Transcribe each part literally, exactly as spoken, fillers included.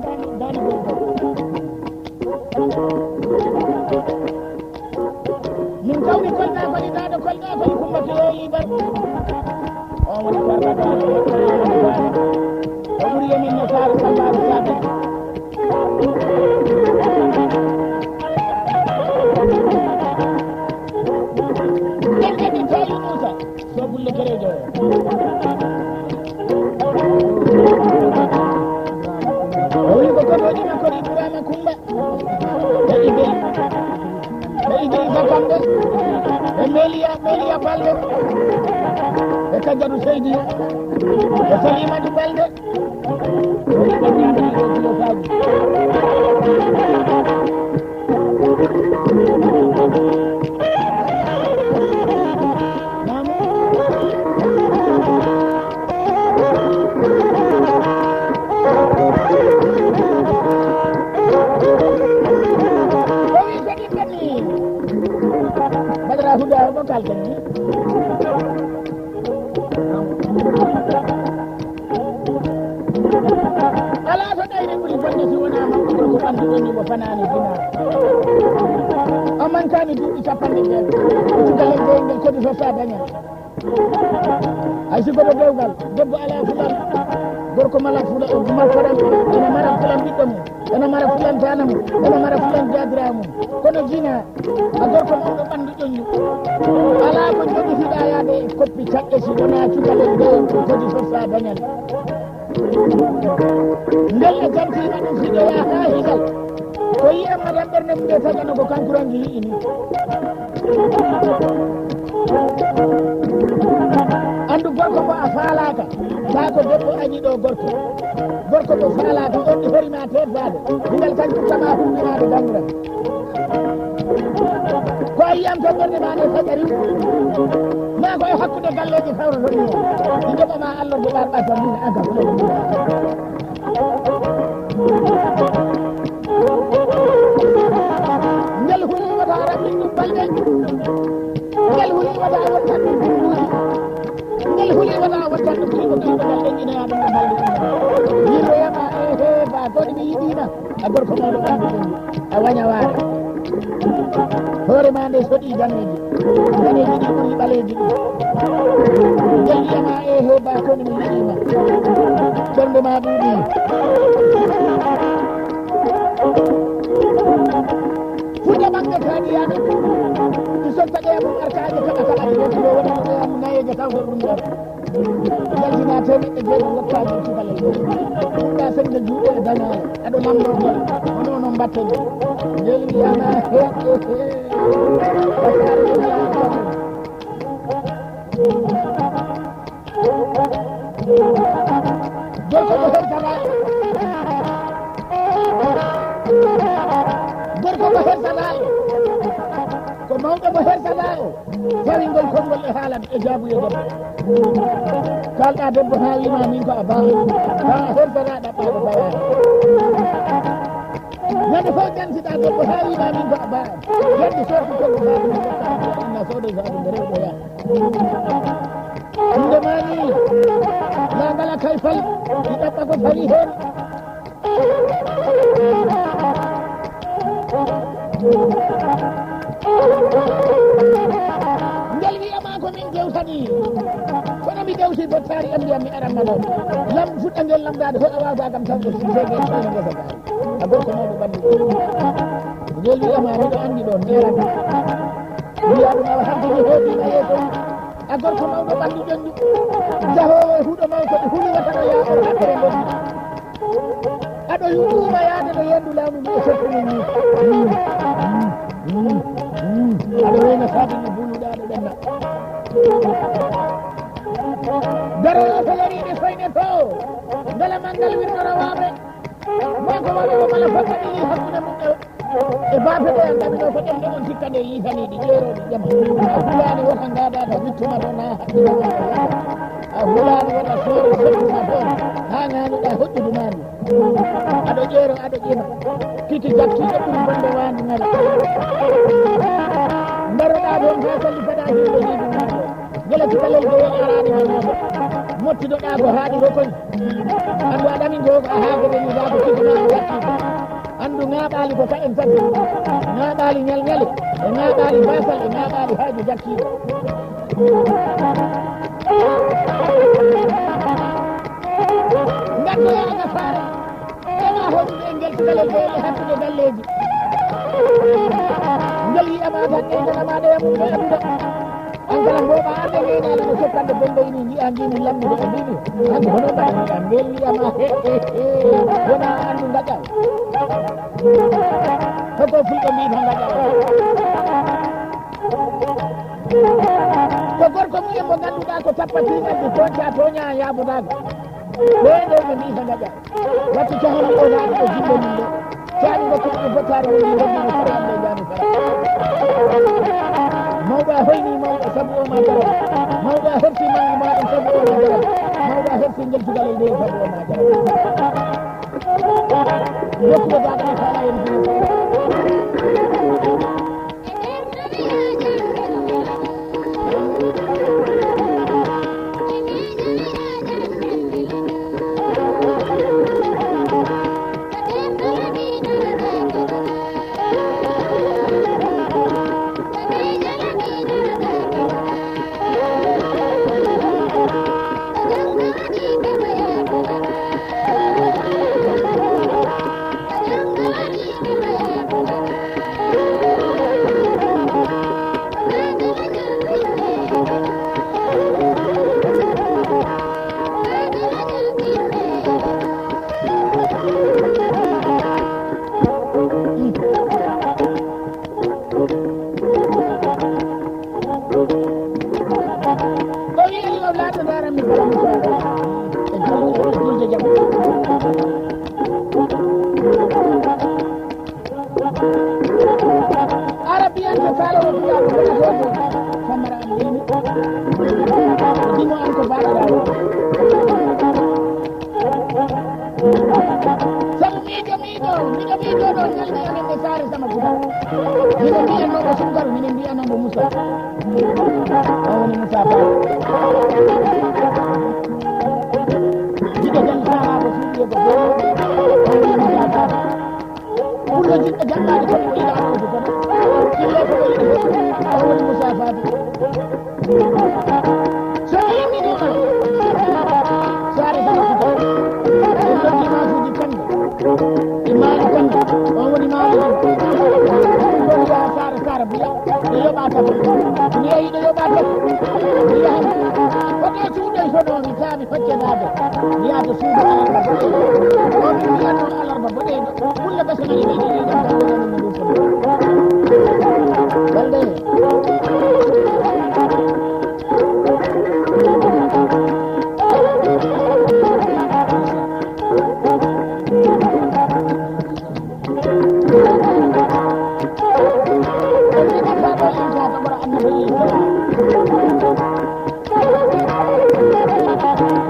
Daani, daani gorko. Min kawri Kolda kadi, daado Kolda kadi, Kumba Keyoyi Bar. O woni farba daado, o ɓuri e min no Saare Samba Sadio. Ɗen kadi tawi Muusa. Sobulle kerejo. O wi ko kodoji makko ɗi Ibrahima Kumba. E Igey. E Igey Bakamɓe. E Meliya, Meliya Balde. E Kajjatu Seydi. E Salimatu Balde. O wi ɓe ñaami ɗiɗo kilofaji. Badara Huda, ko kalten ni? Alaa to ɗayre ɓuri bonde si wonaa mawɗo gorko ɓanndu ɗon mo fanaani jina. Amman kaani duuɓi capanɗe jeego. Cukalel ngel kodi so sa daña. Hay si goɗo dewgal, debbo alaa fulan, gorko mala fulan, mal fulan, ene mara fulan ɓiɗɗo mum, ene mara fulan tana mum, ene mara fulan jaadira mum. Kono jina, a gorko mawɗo ɓanndu ƴoƴƴu. Alaa ko jogitiɗaa yaade e koppi caɗɗe si wonaa cukalel ngel ko kodi so sa dañan. Ngel e jantiima ɗum fiɗoyaa haa higal. Ko yi'an madan ɓernde mum nde tagano ko kanko rangi yi'i ni. Anndu gorko mo a faalaaka, taa ko debbo añi ɗo gorko. Gorko mo faalaaka, on ɗi hori ma teeddaade. Higal kañ ɓurtama humbinaade dammural. Ko a yiyam to ɓernde ma nde fajari. Ma ko e hakkunde galleeji fawroto ni. Ɗi njoɓa ma Allah de ɓar ɓasa min an ka. Ngel huli wata raɓɓin ɗum balɗe. Ngel huli wata wontan ɗum ɗum wuuri. Ngel huli wata wontan ɗum ɗum ɗum ɗum ɗum ɗum ɗum ɗum ɗum. Yimɓe yama, ehe, ba, ko ɗum yiɗima. A gorko mawɗo ɓanndu ɗum. A waña waara. Hoore ma nde soɗi daneeji. Daneeji ɗi ɓuri ɓaleeji ɗi. Ngel wiyama, ehe, ba, ko ɗum yiɗima. Ɓernde ma ɗuuɗi. Fuɗɗa ɓange kaɗiyaɓe. Ɗi sotta ɗe mum arkaaji kaɓa kaɓa ɗi. Ɗo woni ɗo nayeeje taw ko ɗum ɗo. Yaltina temeɗɗe jeego gokkaaji cukalel. Fuɗɗa sende juuɗe e dañaare. Aɗo lamɗo ɗo. Hono non mbatten. Ngel wiyama he, he, he. Gorko mo hertanaaɗo. Gorko mo hertanaaɗo. Ko mawɗo mo hertanaaɗo. Tawi ngol konngol e haalata e jaabuye debbo. Kalɗa debbo haa wima min ko a baaɗo. Haa a hertanaa ɗaɓɓaaɗo bawaɗo. Ñande fof ƴantiɗa debbo haa wima min ko a baaɗo. Ƴanti sooki konngol haa ɗum ƴetta. Inna soodo saabu nde rewɓe yaa. Inde maani, la ngala kay fal, ɗi ɗaɓɓa ko tawi heen. Ngel wiyama ko min dewtani. Kono mi dewti bottaari en mbiyam mi aranma ɗo. Lam fuɗɗa ngel lamdaade hoɗa wawda kam tawde si jege ɗono ngesa gaari. A gorko mawɗo ɓanndi. Ngel wiyama miɗo anndi ɗo ndeeran. Wiya ɗum awa hanti mi heeɓima yeeso. A gorko mawɗo ɓanndu ƴoƴƴu, jahoowo e huɗo mawko e huli watano yaa on haɓɓere ngonɗi. Aɗo yuɓɓuuma yaade no yeendu laamu ndu e seftude ni. Aɗo reyna sabi ni buluɗa aɗo ɓenna. Darooɗo ko loriiɓe soyne to, ngala manngal wirnora waaɓe. Maa ko waɗi o mala fof kadi yii hakkunde mum e, e baafe ɗe en ɗaminoo ko ɗemɗe on sikka nde yiitaniiɗi ƴeerooɗi ƴama. A hulaani wota ngaadaata wittuma ɗo naa haɗɗuma ɗo. A hulaani wota sooro sottuma ɗo haa ŋaanuɗaa hoƴƴudu maa ndu. Aɗo ƴeero, aɗo ƴema. Kiki jattiiɗo ɓuri bonde waandu ŋari. Ndaroɗaa ɗoon haa salli faɗaa himɓe hiidu maa ɗo. Gila cukalel gowel araani ma maa ɗo. Mottidoɗaa ko haaɗi ko kon. Anndu a ɗamin ko a haa ko ɓe wi'uɗaa ko kiɗo maa ko waɗti. Anndu ŋaaɓaali ko kaɗen tati. Ŋaaɓaali ñalñali, e ŋaaɓaali baasal, e ŋaaɓaali haaju jattiiɗo. Ngaddoyaa nafaare. Ema hoɗude e ngeltugalel ɗo e hakkunde galleeji. Ngel yi'ama tan e nganama ɗo e mum ɗo e ɗuɗo. An kala mbooɓa arde ngeenaade no sokkande bonɗo ini njiya mbimi lammude e mbimi. Hanko hono mbaɗa ngam ngel yi'ama he he he. Wona anndu ngaƴal. Hoko fulɓe mbi ko ngaƴal. Ko gorko mumen mo ngannduɗaa ko tappatiigal de toñca toña yaabodaga. Ɓeeɗo ɓe mbi ko ngaƴal. Watti cahal o laaɗi o jimbo mum ɗo. Caani ngo kuɗi fotaari woni wonde no fara ande jaani fara. Mawɗo a hoyni mawɗo sabu o ma jaral. Mawɗo a hersi mangu ma ɗum sabu o ma jaral. Mawɗo a hersi ngeltugal e nde sabu o ma jaral. Yettude gaɗa e kala en jini. O wi Allah laata ndaran mi kala mi soda. E julde jam. Arabiyan ko sala o fiya ko ko ko. Samara am dini. Dimo am ko bala dawo. Sabu miijo miijo, miijo miijo ɗo ñalɗi amen e saare sama guda. Miɗo mbiyanno ko Sunkaru, miɗo mbiyanno mo Musa. O woni Musa Ba. Jiɗo jam saaraaɓe suuɗi e ko goto. O woni Musa Ba. Pullo jiɗɗo jaɓɓaade kadi o yiɗa ɗo ko kono. Pullo ko o yiɗi ko. O woni Musa Ba. So a yimminii ma, saare kala ko en noddi maasuuji kanko, e maalu kanko, on woni maalu kanko. Ɗum ɗon wiyaa saare, saare buya, ɗo yoɓaa tafa. Mi yehi ɗo yoɓaa tafa. Mi yahan. Ko ɗo suuɗoy sono mi taami facce naade. Mi yaha to suudu alarba boɗeejo. On mi wiyanno alarba boɗeejo. Kulle ɓe so nani ɓe yiɗi ɗum tan ko ɗum ɗum ɗum. Balɗe.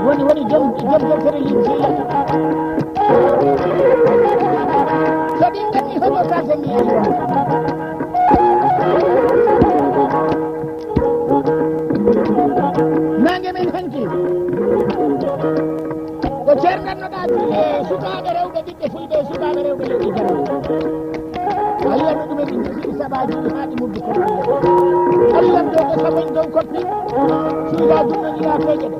Woni, woni jom, jom deftere Linjiila. So ɗin ngati hono ka janngi alquran. Naange men hanki. Ko ceernatnoɗaa julle sukaaɓe rewɓe ɓiɓɓe fulɓe e sukaaɓe rewɓe leƴƴi jam. A yiyan no ɗumen ɗi njirsiɗi saɓaaji ɗi haa ɗi muddi kono. Aɗa yiyan dow ɗo samoñ dow koppi. Suuda jumno njiyaa peeje ɗe.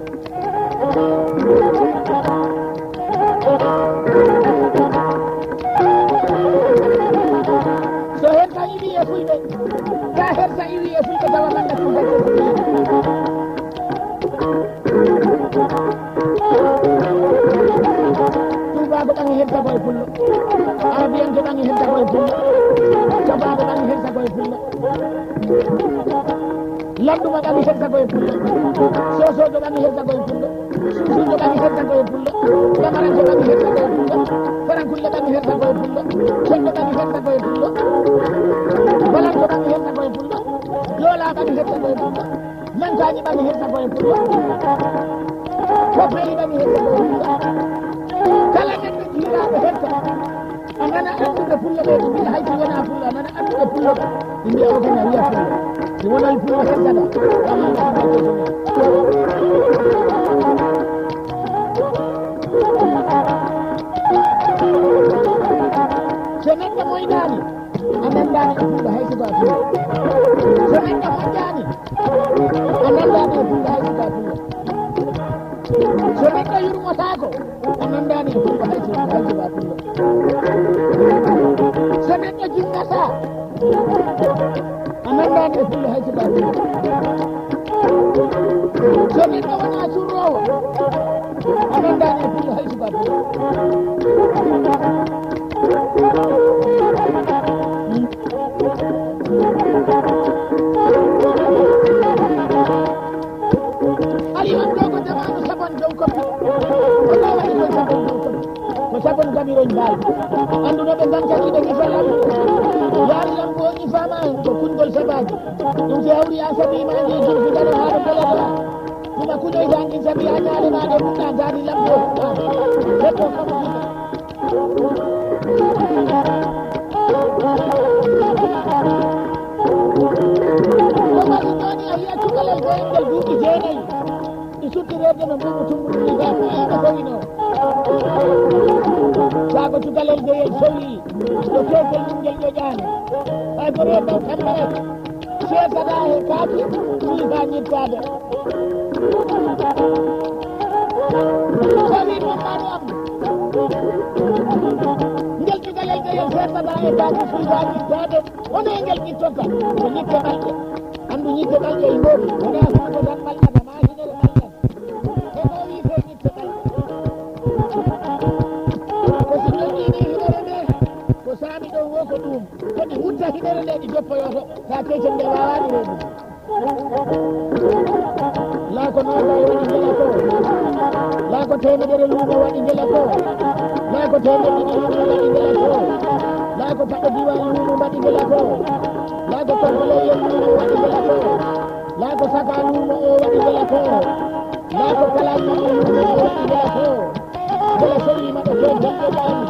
So hen ka iwi e fulɓe, ka her sa iwi e fulɓe tawa manda ɗum. Tuubaaɗo ɓangi hersa ko e pullo. Arabiyanke ɓangi hersa ko e pullo. Cofaaɗo ɓangi hersa ko e pullo. Lanɗuma ɓangi hersa ko e pullo. Soosoojo ɓangi hersa ko e pullo. Suusuujo ɓangi hersa ko e pullo. Bamaranke ɓangi hersa ko e pullo. Farankulle ɓangi hersa ko e pullo. Ceddo ɓangi hersa ko e pullo. Balanko ɓangi hersa ko e pullo. Joola ɓangi hersa ko e pullo. Mankaaji ɓangi hersa ko e pullo. Koppeeli ɓangi hersa ko e pullo. Kala neɗɗo jiiraaɗo hersa. A nana annduɓe pullo ɓe, ɓe mbiya hay si wonaa pullo, a nana annduɓe pullo ɓe. Ɓe mbiya o kadi a wiya pullo. Si wonaa pullo hersata. Walla ko pullo hersata. So neɗɗo moynaani, a nanndaani e pullo hay subaa pullo. So neɗɗo moƴƴaani, a nanndaani e pullo hay subaa pullo. So neɗɗo yurmotaako, a nanndaani e pullo hay subaa, hay subaa pullo. So neɗɗo jinngataa, a nanndaani e pullo hay subaa pullo. So neɗɗo wonaa surroowo, a nanndaani e pullo hay subaa pullo. Ari on ɗo ko jamaanu sabon dow koppi. Ko ɗo waɗi ɗon sabon dow koppi. Ko sabon gamiron mbaal. Annduno ɓe ngam kadi ɓe ngisa lambo. Yaari lambo o ñifaama en ko kungol sabaaji. Ɗum si hawri an sabi ma ndi juufi dano haa ɗo pelata. Tuma kuɗoy jangin sabi a ñaale ma ɗe muɗɗa daari lambo o fuɗɗaama. Debbo kam jiɗo. Ko mari jooni a yiya cukalel goyngel duuɓi jeenayi. Ɗi suttireede no mbuuɓu tummburu ɗi gaa ko yiɓe sowino. Saako cukalel joyel sowi ɗo keekol mum ngel ƴoƴaani. Hay ko reedaw tammaret seesaɗaa he kaaki ɗi haa ñittaade. Sowi ɗum. Ngel cukalel joyel seesataa e baaji suyaaji daade, hono e ngel ƴittota ko ñitte ɓalɗe. Anndu ñitte ɓalɗe e ngoori, wonaa saako tan ɓalɗata, maa hinere ɓalɗata. Hono wiyetee ñitte ɓalɗe? Ko si ƴoƴƴii ni hinere nde, ko saami ɗon wo ko ɗuum. Ko ɗi wutta hinere nde, ɗi joppoyooto, taa kecel ngel waawaani reedude. Laako noogay waɗi ngela ko. Laako teemedere luumo waɗi ngela ko. Laako teemedere luumo waɗi ngela ko. Laako paɗe diwa luumo waɗi ngela ko. Laako konkoleyen luumo waɗi ngela ko. Laako saka luumo o waɗi ngela ko. Laako kala luumo o waɗi ngela ko. Ngela sowi maɗo ko jombo ɓaali.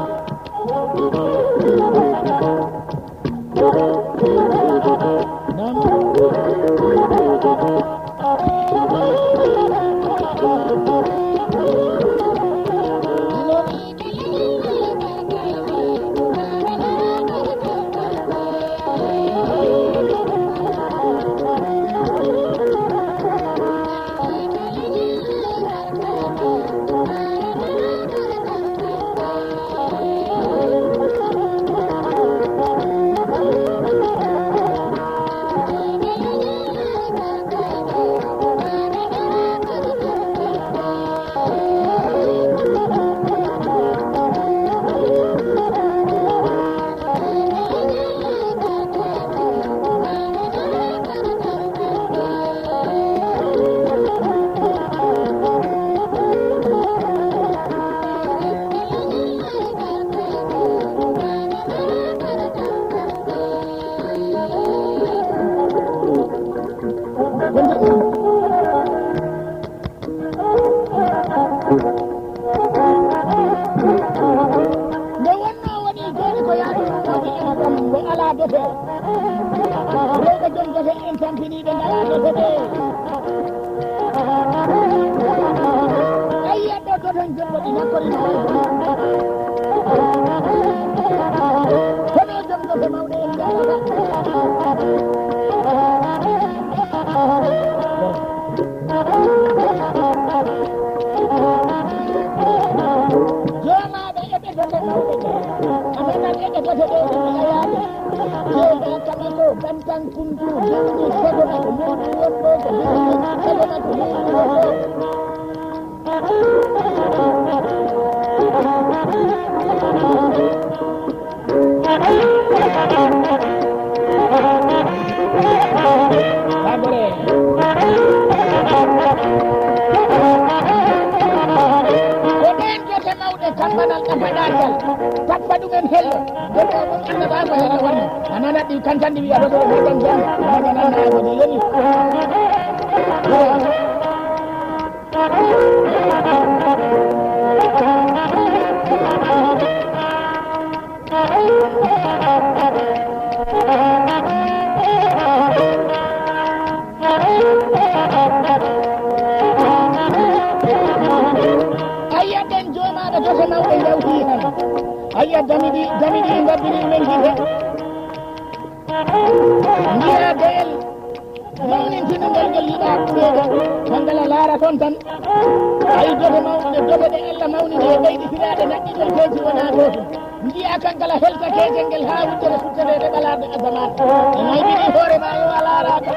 Nde wonnoo woni jooni ko yaadu ɗum woni ena ɗon, nde alaa dote. Rewɓe jom dote en tampiniiɓe ngalaa dote ɓe. Ayi, addo dote en jembo ɗi nakkori no wayi. Kono jom dote mawɗe en ngalata. Joomaaɓe eɓe dote mawɓe ɓe. A nanat eɓe dote ɗe ɗum ayaade. Jeeɗa kama ko bantan kuntu, jogni sago mako, mawɗo wonɗo ko jogni sago mako, mawɗo wonɗo. Ko ɗen jote mawɗe kambanal ɗafaɗaagal, tappa ɗumen hello. Gorko on annabaa ko hene woni. A nanat ɗi kantan ɗi wiya ɗo ɗo ɗo ɗon jam. A nanat ɗi woni. Ayya ɓen joomaaɓe dote Ayya, damiɗi, damiɗi, ngabbini men gite. Njiya doyel mawnintiningel ngel yiɗaa ɓeeɗa. Mangala laara kon tan. Ayi, doge mawnude, doge ɗe Allah mawnini e ɓeydi firaaɗe naɓɓi ɗon kewti wonaa gootum. Njiya kankala helta keekel ngel haa wuddere suttereede ɓalaarde asamaan. E maybini hoore ma yo a laaraaka.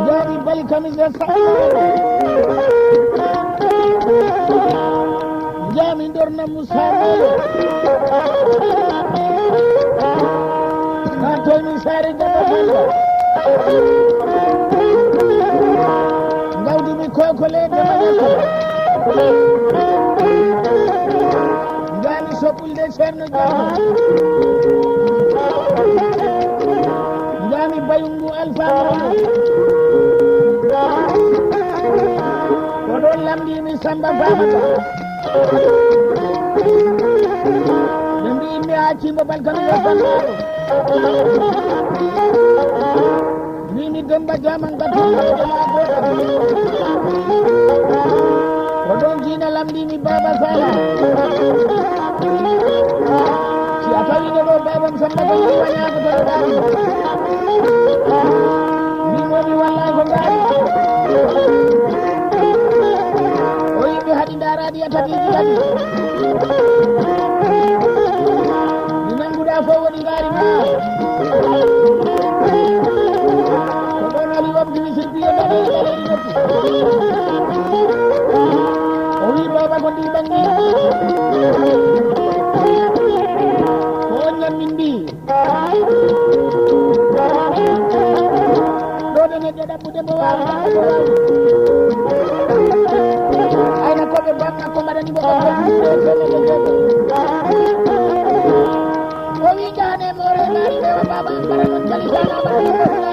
Njaami bali kamis e sa'a. Njaami ndorna Musa Mayo. Na toymi saare Jaba Balla. Ngawdimi kokole Jaba Balla. Njaami soɓɓu Fulde Ceerno Jaama. Njaami bayungu Alfa Mamadou. Ko ɗon lamndimi Samba Famata. Ɓe mbiimi haa Cimbo Balkanu yo Samba. Mimi Demba Jaman Gatu. Ko ɗon diina lamndimi Baba Sala. Si a tawi ɗo ɗo Baba Samba Gatu wañaako to ɗo ɗaani. Min woni walla ko ngaari. O yimɓe haɗi ndaaraɗi a tatiiji ɗaɗi. Ɗi nannguɗaa fof woni ngaari ma. Ko ɗon Ali Wabdi Misir Piye Dali Dali Dali. O wi baba ko ndi ɓangi. Ko on ñammin ndi. Ɗo ɓe neɗɗo ɗaɓɓude mo waawi. Ayna ko ɓe bamma ko mbaɗani mo ko. O wi dane mo renani ɓe o baba mbara non jali sana mbara non jali.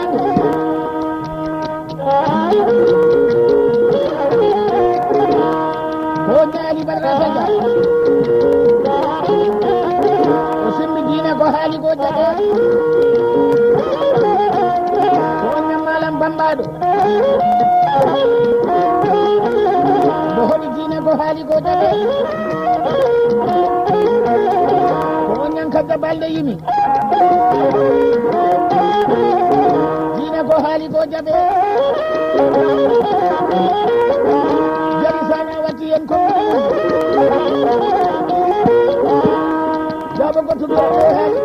Ko ñaali Badara Sadio. O simmi diina ko haali ko jaɓe. Ko on ñammalam bambaɗo. Mo hoɗi diina ko haali ko jaɓe. Ko on ñan kadda balɗe yimi. Diina ko haali ko jaɓe. Jali sana watti en ko. Jaɓo ko tuɗɗo ko haali.